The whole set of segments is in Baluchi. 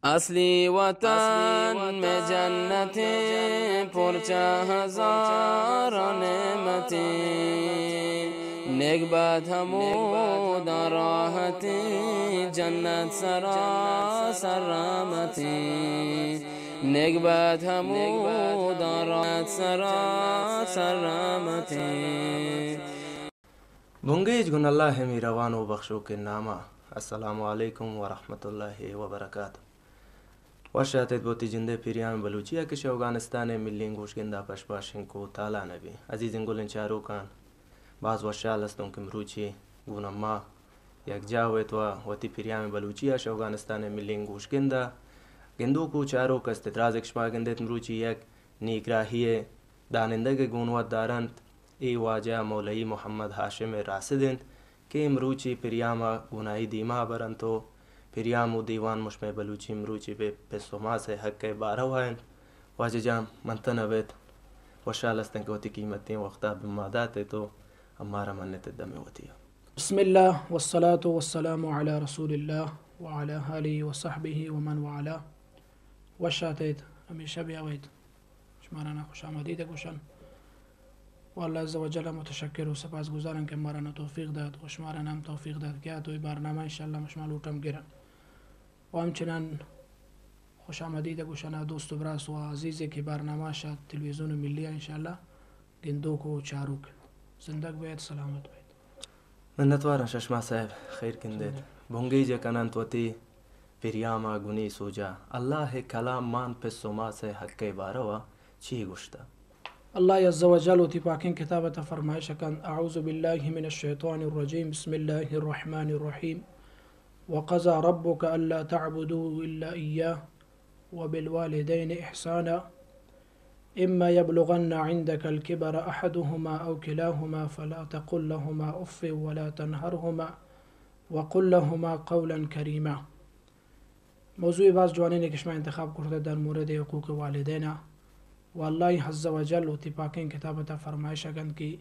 اصلی وطن میں جنتیں، پرچہ ہزار نعمتیں، نیک بات ہموداں راحتیں، جنت سراسر رحمتیں، نیک بات ہموداں راحت سراسر رحمتیں۔ بنگیج گوں اللہ ءِ مہروان و بخشوکیں نام ءَ۔ السلام علیکم ورحمۃ اللہ وبرکاتہ۔ وش آتیت بہ وتی جندے پریام بلوچی ءَ کہ شہ اوگانستان ءِ ملیں گوشگند ءَ پشپاشنگ کو تالان بی۔ عزیزیں گلیں چاروکاں، باز وشحال ہستوں کہ مروچی گوں ما یکجاہ بیت و وتی پریام بلوچی ءَ شہ اوگانستان ءِ ملیں گوشگند ءَ گندوک و چاروک است۔ دراز کہ شما گندیت مروچی یک نیکراہی ءِ دانندگ ءِ گون وت دارنت۔ اے واجہ مولوی محمد ہاشم ءِ راسد انت کہ مروچی پریام ءَ گون آئی دیما برنت و پریام و دیوان مشمئے بلوچی مروچی بہ پس و ماس ءِ حق ءِ باروا انت۔ واجہ جان، منتن ابیت، وشحال ہستن کہ وتی قیمتیں وقت ءَ بہ ما دات ات و امارا منت دم وتی۔ بسم اللہ والصلاة والسلام علی رسول اللہ وعلی آلہ وصحبہ ومن والاه۔ وش آتیت، ہمیشہ بیاویت۔ شمارا نا خوش آمدید گوشن۔ و اللہ عز و جل متشکر و سپاس گزارن کہ مارا نا توفیق دات و شمارا نا ہم توفیق دات کہ آ تو ای برنامہ انشاءاللہ ما شما لوٹم گرن۔ و ہمچنان خوش آمدید گوشن آ دوست و براس و عزیزے کہ برنامہ شا تلویزیون ملی انشاءاللہ گندوک و چاروک۔ زندگ بیت، سلامت بیت۔ منتواراں ششما صاحب، خیر گندیت۔ بنگیج ءَ کننت وتی پریام ءَ گونی سوجا۔ اللہ ءِ کلام مان پس و ماس ءِ حق ءِ باروا چی گوشتہ؟ اللہ عز و جل وتی پاکیں کتاب ءِ تہا فرمائش کنت، اعوذ باللہ من الشیطان الرجیم، بسم اللہ الرحمن الرحیم، وقضى ربك الا تعبدوا الا ایاہ وبالوالدین احسانا، اما یبلغن عندك الكبر احدهما او کلاهما فلا تقل لهما اف ولا تنهرهما وقل لهما قولا کریما۔ موضوع باز جوانیں کہ شما انتخاب کرتہ در مورد حقوق والدین ءَ۔ و اللہ عز و جل وتی پاکیں کتاب ءِ تہا فرمائش کنت کہ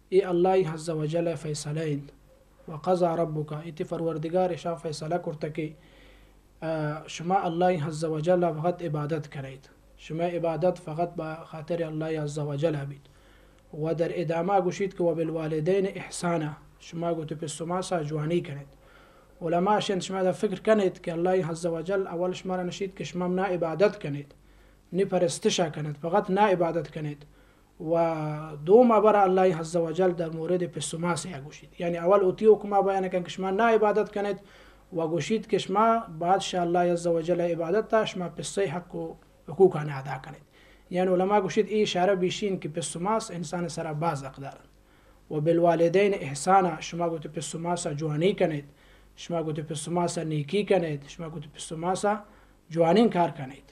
اے اللہ عز و جل ءِ فیصلہ انت۔ وقضى ربك، اے تئی پروردگار ءَ شا فیصلہ کرتہ کہ، آ، شما اللہ عز و جل ءَ فقط عبادت کنیت۔ شما عبادت فقط بہ خاطر اللہ عز و جل ءَ بیت۔ و در ادامہ گوشیت کہ وبالوالدین احسانا، شما گوں وتی پس و ماس ءَ جوانی کنیت۔ علماء شنت، شما ادا فکر کنیت کہ اللہ عز و جل اول شمارا نشیت کہ شما منا عبادت کنیت، نی پرستش ءَ کنیت، فقط نا عبادت کنیت۔ و دوم ہبر اللہ عز و جل در مورد پس و ماس ءَ گوشیت۔ یعنی اول وتی حکم ءَ بیان کنت کہ شما نا عبادت کنیت و گوشیت کہ شما بادشاہ اللہ عز و جل ءِ عبادت ءَ شما پس ءِ حق و حقوق ءَ نہ ادا کنیت۔ یعنی علماء گوشیت اے اشارہ بیشین کہ پس و ماس انسان ءِ سرا باز حق دارنت۔ و بالوالدین احسانا، شما گوں وتی پس و ماس ءَ جوانی کنیت، شما گوں وتی پس و ماس ءَ نیکی کنیت، شما گوں وتی پس و ماس ءَ جوانیں کار کنیت۔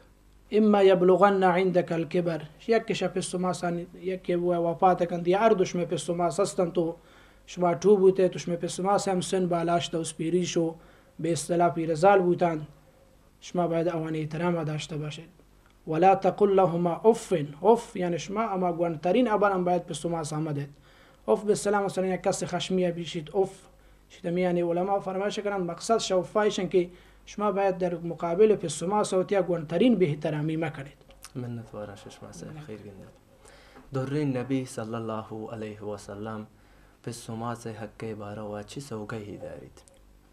اما یبلغن عندک الکبر، یک کہ شہ پس و ماسانی یک کہ وفات کنت یا ہر دو شمئے پس و ماس ہستنت و شما ٹوہ بوتیت و شمئے پس و ماس ہم سن بالاشت و اسپیریش و بہ اصطلاح پیرزال بوتنت، شما باید آوانی احترام داشته باشید۔ ولا تقل لهما اف، اف یعنی شما ہما گونڈترین ہبر ہم باید پس و ماسا مدیت۔ اف بہ اصطلاح مثلاً یک کس خشمی بیشیت، اف شیت ہمے یعنی علماء فرمائش کننت، مقصد شہ اف ایش انت کہ شما باید در مقابل پس و ماس وتیا گونڈترین بے احترامی مکنیت۔ منت وارا ششما صاحب، خیر گندیت۔ درین نبی صلی اللہ علیہ وسلم پس و ماس حق باروا چی سوگہی داریت؟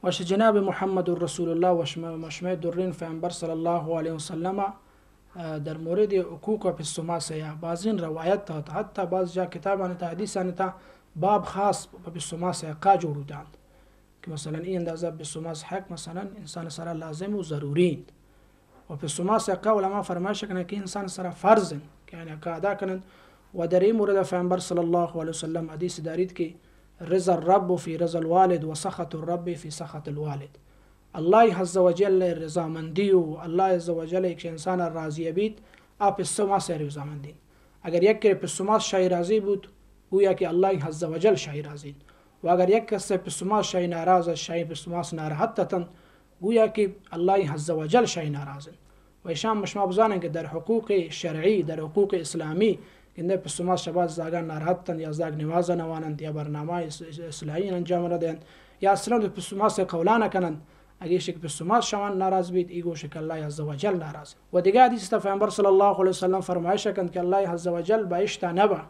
وش جناب محمد رسول اللہ، وش مشمئے درین پیغمبر صلی اللہ علیہ وسلم، آ، در مورد حقوق پس و ماس یا بازین روایت تہا، حتی باز جا کتابانی تہا، حدیثانی تہا باب خاص پہ پس و ماس حقا جوڑ بوتنت کہ مثلاً ای اندازہ پس و ماس حق مثلاً انسان سرا لازم و ضروری انت۔ و پس و ماس حقا علماء فرمائش کننت کہ انسان سرا فرض انت کہ آیانی حقا ادا کننت۔ و در این مورد پیغمبر صلی اللہ علیہ وسلم حدیث داریت کہ رضا الرب فی رضا الوالد و سخط الرب فی سخط الوالد۔ اللہ عز و جل رضامندی و اللہ عز و جل یک انسان راضی بیت، آ پس و ماس رضامندی۔ اگر یک کرے پس و ماس شای راضی بوت، گویا کہ اللہ عز و جل شای راضی انت۔ و اگر یک کسے پس و ماس شای ناراض است، شای پس و ماس ناراحت اتنت، گویا کہ اللہ عز و جل شای ناراض انت۔ و اشان شما بزانن کہ در حقوق شرعی، در حقوق اسلامی، گندے پس و ماس شہ باز زاگان ناراحت انت یا زاگ نماز نواننت یا برنامہ اس-، اس-، اصلاحی انجام ندینت یا اصلاً پس و ماس قولا نکننت، اگہ ایشی کہ پس و ماس شوان ناراض بیت، ای گوش کہ اللہ عز و جل ناراض۔ و دگہ حدیث تا پیغمبر صلی اللہ علیہ وسلم فرمائش کنت کہ اللہ عز و جل بہشتا نبا،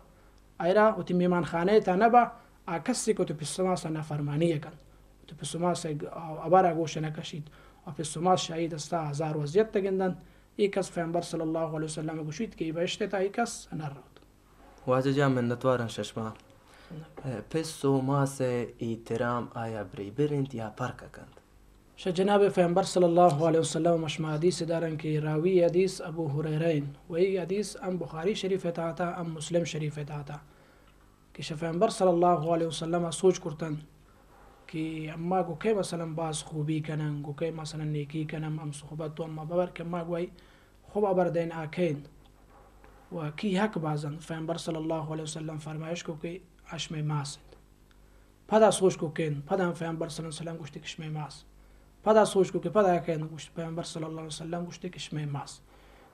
ایرا وتی میمان خانہ تا نبا، آ کسی کہ وتی پس و ماس نافرمانی کنت، وتی پس و ماس ابرا گوش نکشیت، و پس و ماس شاہی دستا آزار و اذیت گندنت، ای کس پیغمبر صلی اللہ علیہ وسلم گوشیت کہ ای بہشت تا ای کس نہ روت۔ واجہ جان، منتوارن ششما۔ پس و ماس احترام آیا بریبر انت یا پرک کنت؟ شہ جناب پیغمبر صلی اللہ علیہ وسلم مشما حدیث دارن کہ راوی حدیث ابو ہریرہ انت، و ای حدیث ہم بخاری شریف تہتا ہم مسلم شریف تہتا کہ شہ پیغمبر صلی اللہ علیہ وسلم سوچ کرتن کہ اما گو کئے مثلاً باز خوبی کنن، گو کئے مثلاً نیکی کنن، ہم صحبت و اما ببر کہ اما گوئی خوب ابر دین آ کئے انت و کی حق باز انت؟ پیغمبر صلی اللہ علیہ وسلم فرمائش کو کہ اشمئے ماس انت۔ پدا سوچ کو کئے انت؟ پدا ہم پیغمبر صلی اللہ علیہ وسلم گوشتے کہ اشمئے ماس۔ پدا سوچ کو کہ پدا کئے انت؟ گوشت، پیغمبر صلی اللہ علیہ وسلم گوشتے کہ اشمئے ماس۔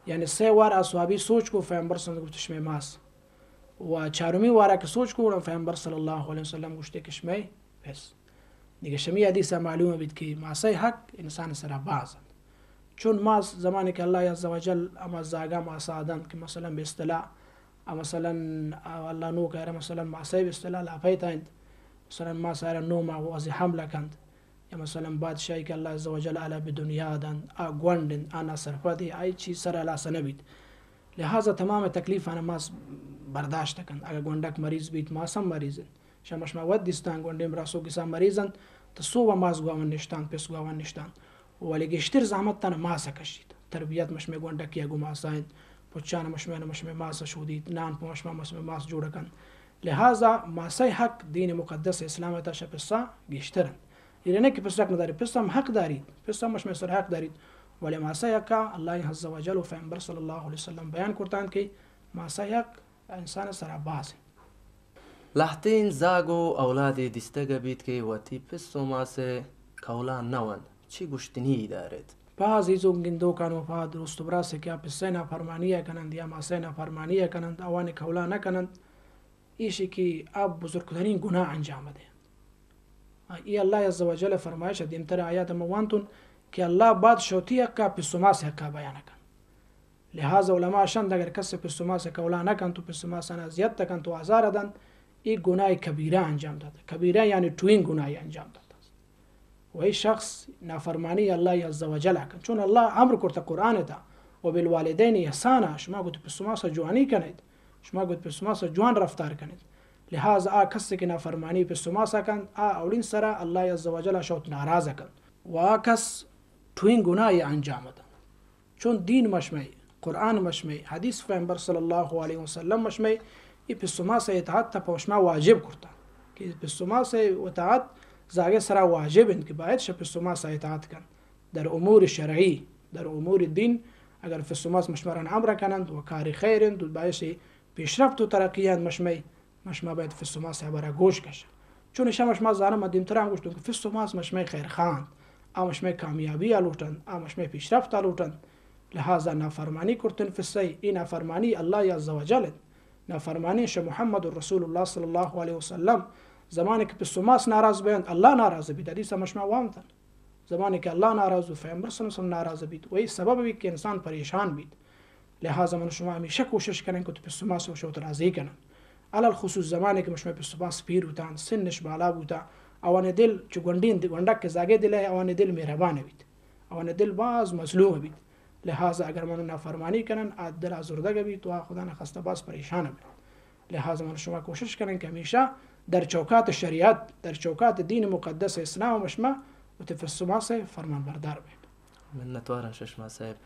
یعنی سہ وار آ صحابی سوچ کو، پیغمبر صلی اللہ علیہ وسلم گوشت اشمئے ماس۔ و چارمی وارا کہ سوچ کو، گڑا پیغمبر صلی اللہ علیہ وسلم گوشتے کہ اشمئے پس۔ دگہ شمی حدیثا معلوم بیت کہ ماسئے حق انسان سرا باز انت۔ چون ماس زمانے کہ اللہ عز و جل ہما زاگا ماسا دنت کہ مثلاً بہ اصطلاح، آ مثلاً، آ اللہ نوک ایرا مثلاً ماسئے بہ اصطلاح لاپئے تا انت۔ مثلاً ماس ایرا نو ماہ واضح حملہ کنت۔ یا مثلاً بادشاہی کہ اللہ عز و جل آلا بہ دنیا دنت، آ گونڈ انت، آ ناسرپد انت، آئی چیز سرا ہلاس نہ بیت۔ لہذا تمام تکلیفانا ماس برداشت کنت۔ اگہ گونڈک مریض بیت، ماس ہم مریض انت۔ شما، شما وت دیستان گونڈیں براسو گسا مریض انت، تو سوبا ماس گواون نشتان، پس گواون نشتان۔ ولی گیشتر زحمت تانا ماسا کشیت۔ تربیت مشمئے گونڈکیا گو ماسا انت، پچان مشمئے، مشمئے ماسا شودیت، نان پہ مشما مشمئے ماس جوڑ کنت۔ لہذا ماسئے حق دین مقدس اسلام تا شہ پسا گیشتر انت۔ ایرا نہ کہ پس حق نداری، پس ہم حق داریت، پس ہم مشمئے سر حق داریت، ولی ماسئے حقا اللہ عز و جل و پیغمبر صلی اللہ علیہ وسلم بیان کرتانت کہ ماسئے حق انسان سرا باز انت۔ لہتین زاگ و اولادے دیستگ بیت کہ وتی پس و ماسئے کولا نہ ونت، چی گوشتنی داریت؟ پہ عزیز و گندوکان و پہ دوست و براسے کہ آ پسئے نافرمانی کننت یا ماسئے نافرمانی کننت، آوانی کولا نہ کننت، ایشی کہ آ بزرگترین گناہ انجام دینت۔ اے اللہ عز و جل فرمائش دیمتر آیات ما وانتون کہ اللہ بعد شوتی حقا پس و ماسئے حقا بیان کنت۔ لہذا علماء شند اگر کس پس و ماس کولا نہ کنت و پس و ماسانا اذیت کنت و آزار دنت، اے گناہ کبیرہ انجام دات۔ کبیرہ یعنی ٹوئیں گناہ انجام دات۔ و اے شخص نافرمانی اللہ عز و جل کنت۔ چون اللہ امر کرتا قرآن تا، و بالوالدین احسانا، شما گو پس و ماس جوانی کنیت، شما گو پس و ماس جوان رفتار کنیت۔ لہذا آ کس کہ نافرمانی پس و ماس کنت، آ اولین سرا اللہ عز و جل شوت ناراض کنت۔ و آ کس ٹوئیں گناہ انجام دات۔ چون دین مشمئے، قرآن مشمئے، حدیث پیغمبر صلی اللہ علیہ وسلم مشمئے، اے پس و ماسئے اطاعت تا پہ شما واجب کرتا کہ پس و ماسئے اطاعت زاگئے سرا واجب انت کہ باید شہ پس و ماسا اطاعت کنت۔ در امور شرعی، در امور دین، اگر پس و ماس مشماران امر کننت و کار خیر انت و باعث پیشرفت و ترقی انت مشمئے، مشما باید پس و ماسئے ہبرا گوش کشن۔ چون اشا مشما زانن، ما دیمتران گوشتون کہ پس و ماس مشمئے خیرخواہ انت، آ مشمئے کامیابیا لوٹنت، آ مشمئے پیشرفتا لوٹنت۔ لہذا نافرمانی کرتن پسئے، اے نافرمانی اللہ عز و جل انت، نافرمانی شہ محمد رسول اللہ صلی اللہ علیہ وسلم۔ زمانے کہ پس و ماس ناراض بینت، اللہ ناراض بیت، حدیثا مشما وانتن۔ زمانے کہ اللہ ناراض و پیغمبر صلی اللہ علیہ وسلم ناراض بیت، و اے سبب بیت کہ انسان پریشان بیت۔ لہذا من شما ہمیشہ کوشش کنن کہ وتی پس و ماس و شوت راضی کنن۔ علی الخصوص زمانے کہ مشمئے پس و ماس پیر بوتان، سنش بالا بوتا، آوانی دل چو گونڈین، گونڈک کہ زاگئے دلئے، آوانی دل مہربان بیت، آوانی دل باز مظلوم بیت۔ لہذا اگر من نافرمانی کنن، آ دل آزردگ بیت و آ خدا نخواستہ باز پریشان بیت۔ لہذا من شما کوشش کنن کہ ہمیشہ در چوکات شریعت، در چوکات دین مقدس اسلام مشما وتی پس و ماسئے فرمان بردار بین۔ منتوارن ششما صاحب۔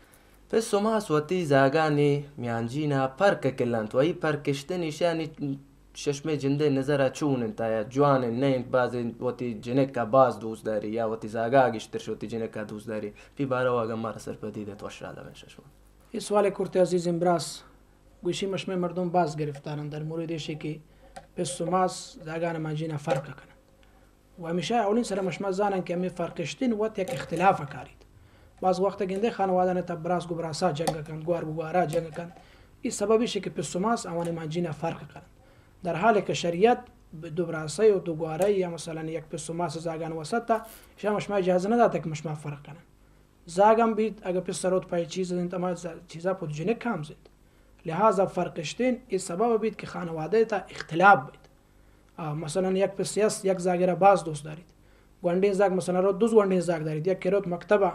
پس و ماس وتی زاگانی میانجینا پرک کلنت و ای پرکشتن ایشانی ششمے جندئے نظرا چون انت؟ آیا جوان انت، نہ انت؟ بازیں وتی جنکا باز دوست داری یا وتی زاگا گیشتر شہ وتی جنکا دوست داری؟ پی باروا اگن مارا سرپدی دئیت وش راہ بین ششما۔ اے سوال کرتے عزیزیں براس، گوشی مشمئے مردم باز گرفتارن در مورد ایشی کہ پس و ماس زاگان مانجینا فرق کنن۔ و ہمیشہ اولین سرا مشما زانن کہ ہمے فرقشتن وت یک اختلاف کاریت۔ باز وقت گندے خانوادان تہ براس گو براسا جنگ کنت، گوار گو گوارا جنگ کنت۔ ای سبب ایشی کہ پس و ماس آوانی مانجینا فرق کنن۔ در حالی کہ شریعت دو براسئے و دو گوارئے یا مثلاً یک پس و ماس زاگان وسط ءَ، ایشاں مشما اجازہ نہ داتگ کہ مشما فرق کنن۔ زاگ ہم بیت، اگہ پس ءَ روت پہ چیز انت، ہما ز-، چیزا پد جنک ہم زیت۔ لہذا فرق اشتین، اے سبب بیت کہ خانوادہ تا اختلاف بیت۔ آ، مثلاً یک پسے است، یک زاگے را باز دوست داریت۔ گونڈیں زاگ مثلاً روت دو گونڈیں زاگ داریت، یک کہ روت مکتبا،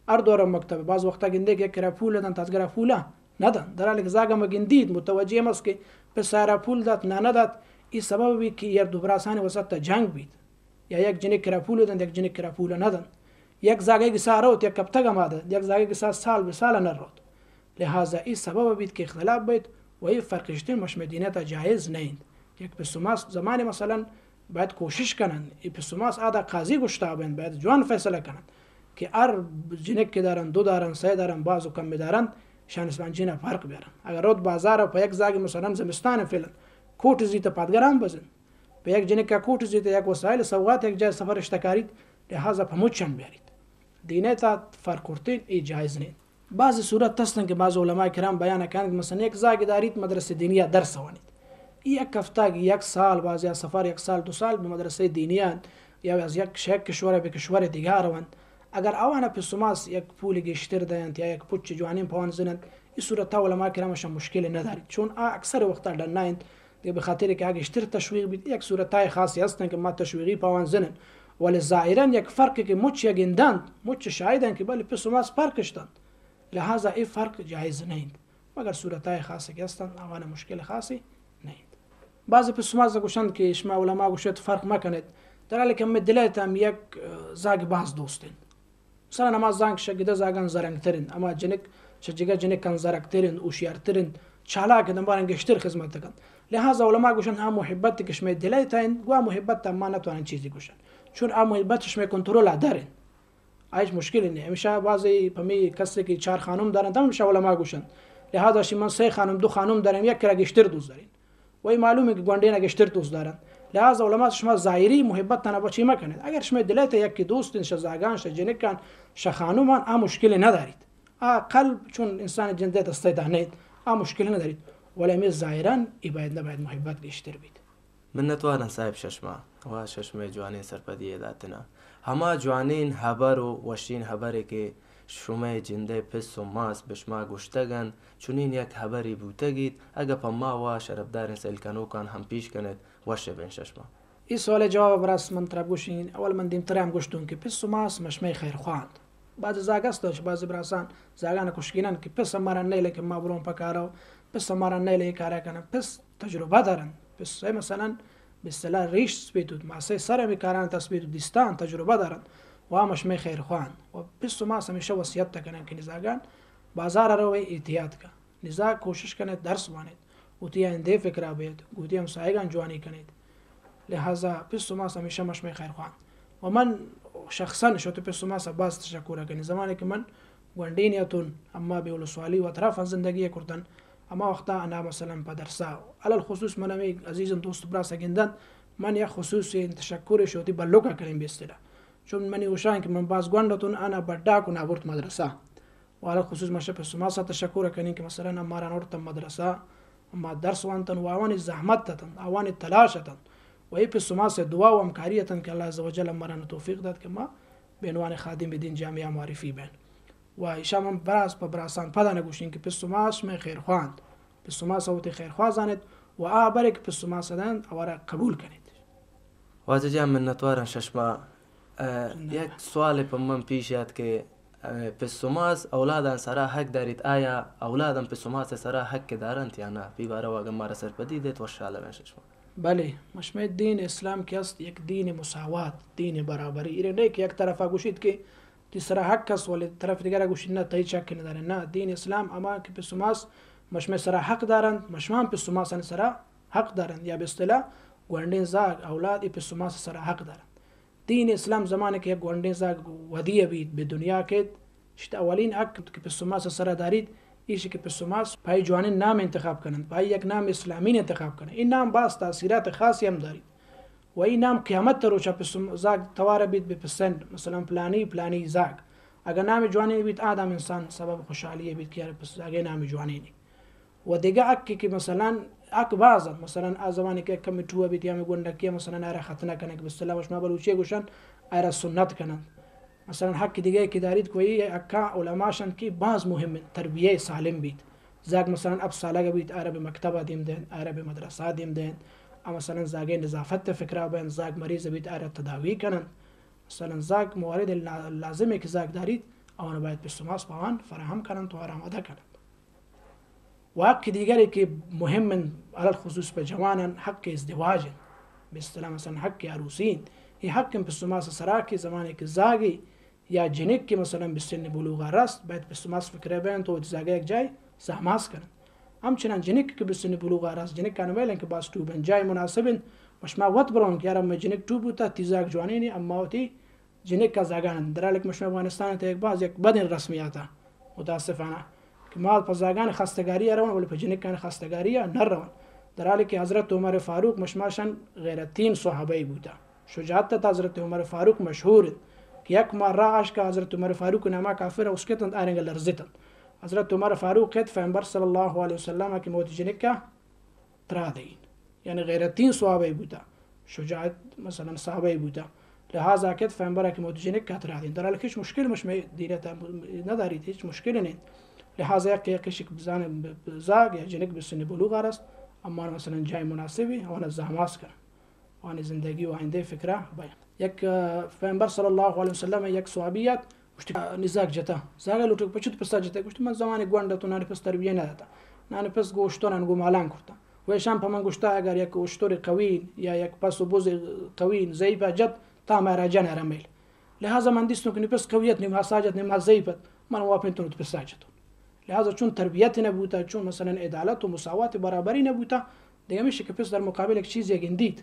ہر دو رو مکتب، باز وقتا گندے کہ یک کرا پول دنت، از کرا پولا نہ دنت۔ در حالی کہ زاگ ہم گندیت، متوجہ ہم است کہ پسا را پول دات، نہ نہ دات، ای سبب بیت کہ یر دو براسانی وسط تا جنگ بیت۔ یا یک جنک کرا پول دنت، یک جنک کرا پول نہ دنت۔ یک زاگے گسا روت، یک ہفتگ ہما دنت، یک زاگے گسا سال بہ سال نہ روت۔ لہذا ای سبب بیت کہ اختلاف بیت و ای فرق اشتن مشمع دینہ تا جائز نہ انت۔ یک پس و ماس زمانے مثلاً باید کوشش کنن، ای پس و ماس آدا قاضی گشتا بنت، باید جوان فیصلہ کنن کہ ہر جنک کہ دارن، دو دارن، سئے دارن، باز و کم دارن، شان اسمان جینا فرق بیارن۔ اگر روت بازار پہ یک زاگے مثلاً زمستان فعلاً کوٹ زیت پادگران بزن، پہ یک جنکا کوٹ زیت، یک وسائل سوغات یک جای سفر اشتکاریت، لہذا پہ مچن بیاریت۔ دینہ تا فرق کرتین، ای جائز نین۔ بعض صورت ہستن کہ بعض علماء کرام بیان کنن کہ مثلاً یک زاگ داریت مدرسہ دینیا درس وانیت۔ ای یک ہفتگ، یک سال، بعضیا سفر یک سال، دو سال بہ مدرسہ دینیا انت، یا از یک شہ کشور بہ کشور دیگا روانت۔ اگر آوانا پس و ماس یک پول گیشتر دینت یا یک پچ جوانین پوان زننت، ای صورتا علماء کرام اشان مشکل نداریت، چون آ اکثر وقتا ڈنا انت۔ دگہ بہ خاطر کہ آ گیشتر تشویق بیت، یک صورتای خاصی ہستن کہ ما تشویقی پہ آوان زنن، ولی ظاہراً یک فرقے کہ مچ یا گندنت، مچ شاہدن کہ بلے پس و ماس فرق اشتنت، لہذا اے فرق جائز نہ انت، مگر صورتای خاصے کہ ہستن، آوان مشکل خاصے نہ انت۔ بعض پس و ماس گوشنت کہ شما علماء گوشت فرق مکنت، در حالی کہ ہمے دلے تہ ہم یک، اه، زاگ باز دوست انت۔ مثلاً ہما زاگ شہ گدہ زاگان زرنگتر انت، ہما جنک شہ جگہ جنکان زرکتر انت، ہوشیارتر انت، چالاک انت، ہماران گیشتر خذمت کنت۔ لہذا علماء گوشنت ہما محبت کہ شمئے دلئے تہ انت، گوں آ محبت تہ ما نتوانن چیزی گوشن۔ چون آ محبت شمئے کنترولا در انت۔ آ ہچ مشکل نہ انت۔ ہمیشہ بعضی پمی کسے کہ چار خانم دارنت، ہم ہمیشہ علماء گوشنت۔ لہذا شی من سئے خانم، دو خانم دارم، یک کرا گیشتر دوست دارین۔ و ای معلوم انت کہ گونڈینا گیشتر دوست دارنت۔ لہذا علماء شما ظاہری محبت تنا بچی مکنیت۔ اگر شمئے دلئے تہ یکے دوست انت، شہ زاگان، شہ جنکان، شہ خانمان، آ مشکل نداریت۔ آ قلب چون انسان جندئے دستئے تہ نہ انت، آ مشکل نداریت۔ ولی ہمے ظاہراً ای باید نباید محبت گیشتر بیت۔ منتوارن صاحب شہ شما و شہ شمئے جوانین سرپدی داتنا۔ ہما جوانین ہبر و وشین ہبرے کہ شمئے جندئے پس و ماس بہ شما گوشتگ انت، چنین یک ہبرے بوتگیت، اگہ پہ ما و شرپدارین سیل کنوکان ہم پیش کنیت، وش بین شہ شما۔ اے سوالئے جوابا براس من ترا گوشین، اول من دیمترا ہم گوشتون کہ پس و ماس مشمئے خیرخواہ انت۔ بعض زاگ است، بعض براسان زاگان کشگینن کہ پس مارا نیلے کہ ما برون پہ کارا، پس مارا نیلے کارا کنن۔ پس تجربہ دارن۔ پس مثلاً بہ اصطلاح ریش سپیتوت، ماسئے سر ہمے کاران تسپیتوت، دیستان تجربہ دارن و آ مشمئے خیرخواہ انت۔ و پس و ماس ہمیشہ وصیت کنن کہ نزاگان بازارا روئے احتیاط کن۔ نزاک کوشش کنیت درس وانیت، وتی آئندہئے فکرا بئیت، گوں وتی ہمساہگان جوانی کنیت۔ لہذا پس و ماس ہمیشہ مشمئے خیرخواہ انت۔ و من شخصاً شہ وتی پس و ماسا باز تشکرا کنین۔ زمانے کہ من گونڈینے اتون، اما بہ ولسوالی و اطرافان زندگی کرتن، ہما وقتا انا مثلاً پہ درسا، علی الخصوص من ہمے عزیزین دوست براسا گندنت، من یک خصوصی تشکرے شہ وتی بلکا کنین بہ اصطلاح۔ چون منی گوشان کہ من باز گونڈ اتون، انا بڈاک و نابرت مدرسہ۔ و علی الخصوص ما شہ پس و ماسا تشکرا کنین کہ مثلاً اماران آورتن مدرسہ، ما درس وانتن و آوانی زحمت اتنت، آوانی تلاش اتنت و اے پس و ماسئے دعا و ہمکاری اتنت کہ اللہ عز و جل اماران توفیق دات کہ ما بہ عنوان خادم دین جامعہ معرفی بین۔ و ایشا من براس پہ براسان پدا نگوشین کہ پس و ماس مئے خیرخواہ انت۔ پس و ماسا وتی خیرخواہ زانیت و آ ہبرے کہ پس و ماسا دنت، آوارا قبول کنیت۔ واجہ جان، منتوارن شہ شما۔ اه، یک سوالے پہ من پیش آت کہ، اه، پس و ماس اولادان سرا حق داریت، آیا اولادان پس و ماسئے سرا حق دارنت یا نہ؟ پی باروا اگہ مارا سرپدی دیت، وشحال بین شہ شما۔ بلے، مشمئے دین اسلام کہ است یک دین مساوات، دین برابری۔ ایرے نہ کہ یک طرفا گوشیت کہ تئی سرا حق است، ولی طرف دیگرا گوشیت نہ، تئی چک ندارے۔ نہ، دین اسلام ہما کہ پس و ماس مشمئے سرا حق دارنت، مشمان پس و ماسانی سرا حق دارنت، یا بہ اصطلاح گونڈین زاگ، اولاد، ای پس و ماس سرا حق دارنت۔ دین اسلام زمانے کہ یک گونڈین زاگ ودی بیت، بہ دنیا کیت، اشت اولین حق کہ پس و ماس سرا داریت، ایشی کہ پس و ماس پہ آئی جوانین نام انتخاب کننت، پہ آئی یک نام اسلامین انتخاب کننت۔ این نام باز تاثیرات خاصی ہم داریت۔ و ای نام قیامت روچا پس و زاگ توارا بیت بہ پسند، مثلاً پلانی، پلانی زاگ۔ اگہ نام جوانین بیت، آدم انسان سبب خوشحالی بیت کہ یار پس زاگے نام جوانین۔ و دگہ حقے کہ مثلاً حق باز انت، مثلاً آ زمانے کہ کمی ٹوہ بیت یا ہمے گونڈکی ءَ، مثلاً آئرا ختنہ کنن کہ بسم اللہ، شما بلوچی ءَ گوشن، آئرا سنت کنن۔ مثلاً حق دیگہ کہ داریت، کوئی حقاں علماء شن کہ باز مهم انت، تربیہ سالم بیت۔ زاگ مثلاً ہپت سالگ بیت، آئرا بہ مکتب ءَ دیم دینت، آئرا بہ مدرسہ ءَ دیم دینت، آ مثلاً زاگے نظافت ءِ فکرا بینت، زاگ مریض بیت، آئرا تداوی کنن۔ مثلاً زاگ موارد لا-، لازمے کہ زاگ داریت، آوان باید پس و ماس پہ آوان فراہم کنن و آرا آمادہ کنن۔ و حق دیگرے کہ مهم انت، علی الخصوص پہ جوانان، حق ازدواج انت۔ بہ اصطلاح مثلاً حق عروسی انت۔ اے حق انت پس و ماس سرا کہ زمانے کہ زاگے یا جنک کہ مثلاً بہ سن بلوغ رست، باید پس و ماس فکرہ بینت و وتی زاگا یک جاہے سہماس کننت۔ ہمچنان جنک کہ بہ سن بلوغ رست، جنکان میل انت کہ باز ٹوہ بنت، جاہے مناسب انت، و شما وت برون کہ یار مئے جنک ٹوہ بوتا، تی زاگ جوانینے، اما وتی جنکا زاگان، در حالی کہ مشما افغانستان تہ یک باز یک بدیں رسمیاتا، متاسفانہ، کہ ما پہ زاگان خستگاری ءَ رون، ولی پہ جنکان خستگاری ءَ نہ رون۔ در حالی کہ حضرت عمر فاروق مشما شن غیرتین صحابہ بوتا۔ شجاعت ات حضرت عمر فاروق مشہور انت کہ یک ماہ راہ اشکا حضرت عمر فاروق ناما کافر اسکتنت، آرنگ لرزتنت۔ حضرت عمر فاروق کت پیغمبر صلی اللہ علیہ وسلم کہ موت جنکا ترا دئین۔ یعنی غیرتین صحابہ بوتا، شجاعت مثلاً صحابہ بوتا۔ لہذا کت پیغمبر کہ موت جنکا ترا دئین۔ در حالی کہ ہچ مشکل مشمے دیرتا نداریت، ہچ مشکل نہ انت۔ لہذا یک یک کشک بزان زاگ یا جنک بہ سن بلوغ رست، اما مثلاً جاہے مناسبے، آوانا زہماس کن۔ آوانی زندگی و آئندہ فکرا بیان۔ یک، آ، پیغمبر صلی اللہ علیہ وسلم یک صحابی ات، گوشتی، آ، نی زاگ جتا۔ زاگا لوٹگ پہ چی تو پسا جتا؟ گوشتی، من زمانے گونڈ اتوں، نانی پس تربیہ نداتا۔ نانی پس گوں اشتران گوں مالان کرتا۔ و ایشان پہ من گوشتا، اگر یک اشتر قوین یا یک پس و بز قوین ضعیفا جت، تا مارا جن ارا میل۔ لہذا من دیستوں کہ نی پس قوی ات، نی ماس آ جت، نی ماس ضعیف ات، من واپینتوں تو پسا جتوں۔ لہذا چون تربیت نہ بوتا، چون مثلاً عدالت و مساوات برابری نہ بوتا، دگہ ہمیش کہ پس در مقابل یک چیزے گندیت۔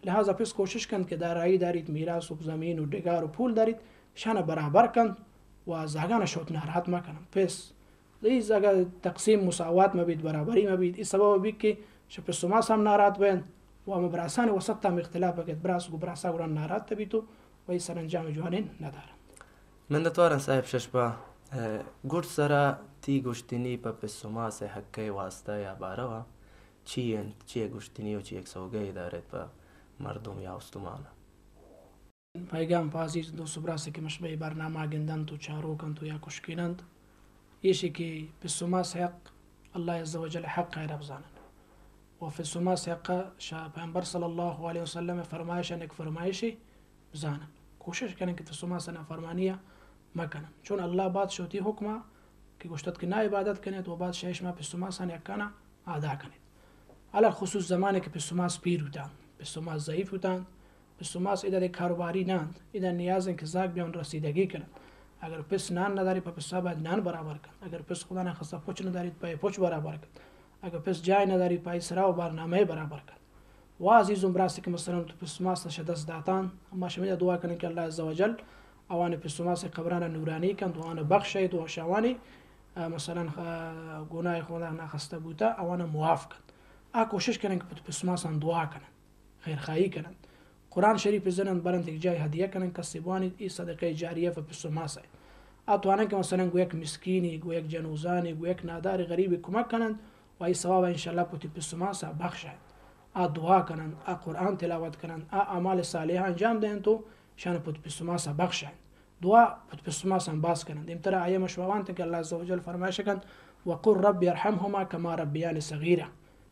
لہذا پس کوشش کنت کہ دارایی داریت، میراث و زمین و ڈگار و پول داریت، شان برابر کنت و زاگان شوت ناراحت مکنن۔ پس ای اگر تقسیم مساوات مبیت، برابری مبیت، ای سبب بیت کہ شہ پس و ماس ہم ناراحت بینت و ہم براسان وسط ہم اختلاف بکیت، براس گو براسا گڑا ناراحت بیت و ای سرانجام جوانین ندارنت۔ منتواراں صاحب ششپا، اے، گڈ سرا تی گوشتنی پہ پس و ماس حق ء واسطہ یا باروا چی انت، چی گوشتنی و چی یک سوگہ دارت پہ مردم یا استمان؟ پیغام پہ عزیز دوست و براسے کہ مشمئے برنامہ گندنت و چاروک انت و یا کشکین انت، ایشی کہ پس و ماس حق اللہ عز و جل حق ء رب زانن۔ و پس و ماس حق شہ پیغمبر صلی اللہ علیہ وسلم فرمائش انک فرمائشی بزانن۔ کوشش کنن کہ پس و ماس نافرمانی ء مکنن۔ چون اللہ بات شوتی حکم ء کہ گوشتت کہ نا عبادت کنیت و بات شہ شما پس و ماسانی حقانا ادا کنیت۔ علی الخصوص زمانے کہ پس و ماس پیر بوتان، پس و ماس ضعیف بوتان، پس و ماس ادا دے کاروباری نہ انت، ادا نیاز انت کہ زاگ بیان رسیدگی کنت۔ اگر پس نان نداری، پہ پسا باید نان برابر کنت۔ اگر پس خدا نخواستہ پچ نداریت، پہ پچ برابر کنت۔ اگر پس جای نداری، پہ سرا و بارنامہ برابر کنت۔ و عزیزم براسے کہ مثلاً تو پس ماس شہ دست داتان، اما شمی دعا کنن کہ اللہ عز و جل اوان پس و ماس قبران نورانی کنت و آوان بخشیت و شہ اوانی، اه، مثلاً، اه، گناہ خدا نخواستہ بوتا، اوان معاف کنت۔ آ کوشش کنن کہ پس و ماسان دعا کنن۔ خیرخواہی کننت۔ قرآن شریف زننت برنت یک جاہے ہدیہ کننت، کسے بوانیت، اے صدقہ جاریہ پہ پس و ماس ء۔ آ توانن کہ مثلاً گوں یک مسکینے، گوں یک جنوزانے، گوں یک نادار غریبے کمک کننت و آئی ثواب ء انشاءاللہ پہ وتی پس و ماس ء بخشنت۔ آ دعا کننت، آ قرآن تلاوت کننت، آ اعمال صالحہ انجام دینت و شان پہ وتی پس و ماس ء بخشنت۔ دعا پہ وتی پس و ماساں باز کننت۔ دیمترا آیہ ما شما وانتگ کہ اللہ عز و جل فرمائش کنت، وقل رب ارحمهما كما ربياني صغيرا۔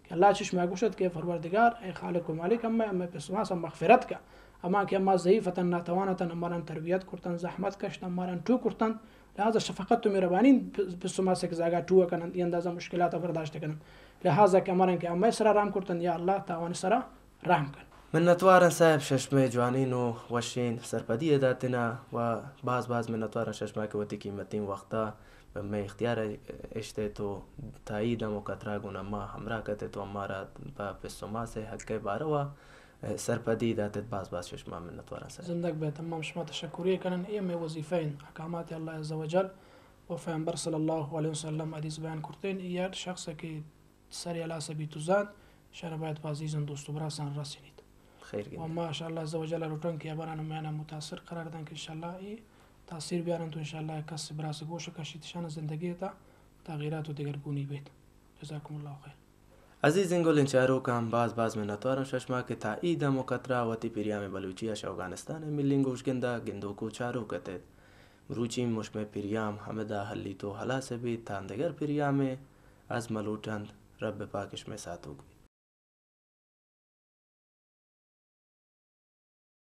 کہ اللہ چہ شما گوشت کہ پروردگار، اے خالق و مالک، اما، اما پس و ماساں مغفرت کا۔ اما کہ اما ضعیف اتن، ناتوان اتن، اماران تربیت کرتن، زحمت کشتن، اماران ٹو کرتن، لہذا شفقت و مہربانی پس و ماسک زاگا ٹو کنن، اے اندازہ مشکلات برداشت کنن۔ لہذا کہ اماران کہ اما سرا رحم کرتن، یا اللہ تاوان سرا رحم کن۔ منتوارن صاحب ششمے جوانین و وشین سرپدی داتنا و باز باز منتوارن ششما کہ وتی قیمتین وقتا مئے اختیار اشتے تو تائید ہم و کترا گون اما ہمراہ کتے تو امارا پہ پس و ماس حق باروا سرپدی داتت۔ باز باز ششما منتوارن صاحب۔ زندگ بے، تمام شما تشکری کنن۔ اے مئے وظیفہ ان، احکامات اللہ عز و جل و پیغمبر صلی اللہ علیہ وسلم حدیث بیان کرتین، اے ہر شخص کہ سر ہلاس بیت و زانت، شر باید پہ عزیزان دوست و براسان رسینیت۔ خیر و گندے۔ ما شاء اللہ عز و جل لوٹن کہ ہبران میانا متاثر قرار دن کہ انشاءاللہ اے تاثیر بیارن تو انشاءاللہ کس براس گوش کشیت، شان زندگی تا تغییرات و دگرگونی بیت۔ جزاکم اللہ خیر۔ عزیزیں گلیں چاروکاں، باز باز منتواراں ششما کہ تا اے دم و قطرہ وتی پریام بلوچی اش اوگانستان ملیں گوشگندا گندوک و چاروک اتت۔ مروچی مشمئے پریام ہمدا ہلیت و ہلاس بیت، تاں دگر پریامے از ملوٹند۔ رب پاک شمئے ساتوک بیت۔